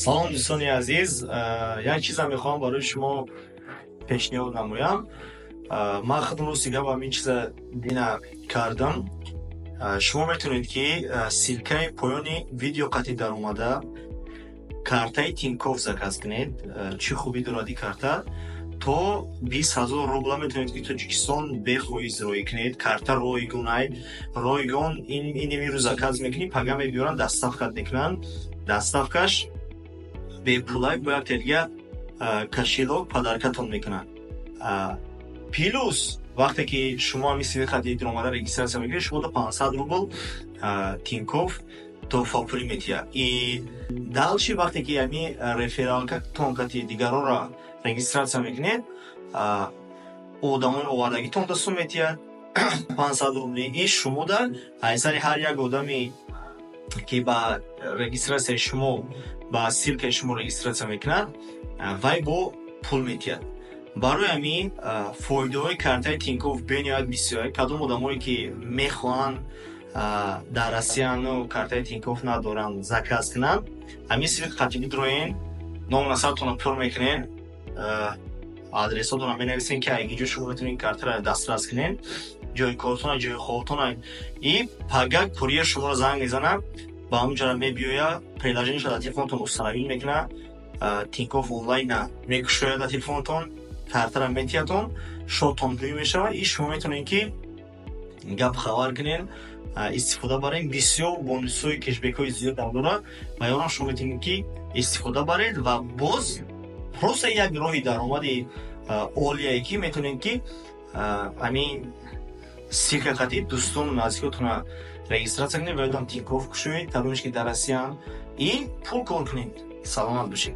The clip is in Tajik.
Салом, дӯстони азиз. Як чизам мехоҳам барои шумо пешниҳод намоям. Ман худам рости гап ҳамин чиза дина кардам. Шумо метавонед, ки ссылкаи поёни видео қатъи даромада картаи Тинькофф заказ кунед. Чӣ хубӣ дорад ин карта? То 20 000 рубла метавонед, ки Тоҷикистон бефоиз роӣ кунед. Карта ройгонай, ройгон. Ин имрӯз заказ мекунӣ, пага мебиёранд, доставкат мекунанд. Доставкаш бепулай, бо як тега кошелёк подаркатон мекунанд. Плюс вақте ки шумо ҳамин ссылка қатъи даромада регистрация мекунед, шумо до 500 рубл Тинькофф туҳфапулӣ метиҳад. И дальше, вақте ки ҳамин рефералкатон қати дигаронро регистрация мекунед, одамои овардагитон да сум метиҳад 500 рубли. И шумо да айсари ҳар як одаме, ки ба регистрацияи шумо, ба ссылкаи шумо регистрация мекунад, вай бо пул метиҳад. Барои ҳамин фоидаҳои картаи Тинькофф бениҳоят бисёр. Кадом одамое, ки мехоҳанд, дар Россияну картаи Тинькофф надоранд, заказ кунанд, ҳамин ссылка қатъи бидроен, ному насабтонро пур мекунед, адресотонро менависен, ки айги ҷо шумо метавонед картаро дастрас кунед, ҷои кортона, ҷои хобтона. И пага курьер шуморо занг мезанад, ба ҳамон ҷора мебиёяд, приложениеша дар телефонтон установить мекунад, Тинькофф онлайна мекушояд дар телефонтон, картаро метиҳадтон, шотон ҳуй мешавад. И шумо метавонед, ки гап хабар кунед, истифода баред. Бисёр бонусҳои, кешбекҳои зиёдам дорад ва ёрам шумо метавонед, ки истифода баред. Ва боз просто як роҳи даромади олие, ки метавонед, ки ҳамин ссылка қатъи дӯстону наздикотона регистрация кунед ва ёдам Тинькофф кушоед, кадомеш ки дар Россияанд, и пул кор кунед. Саломат бошед.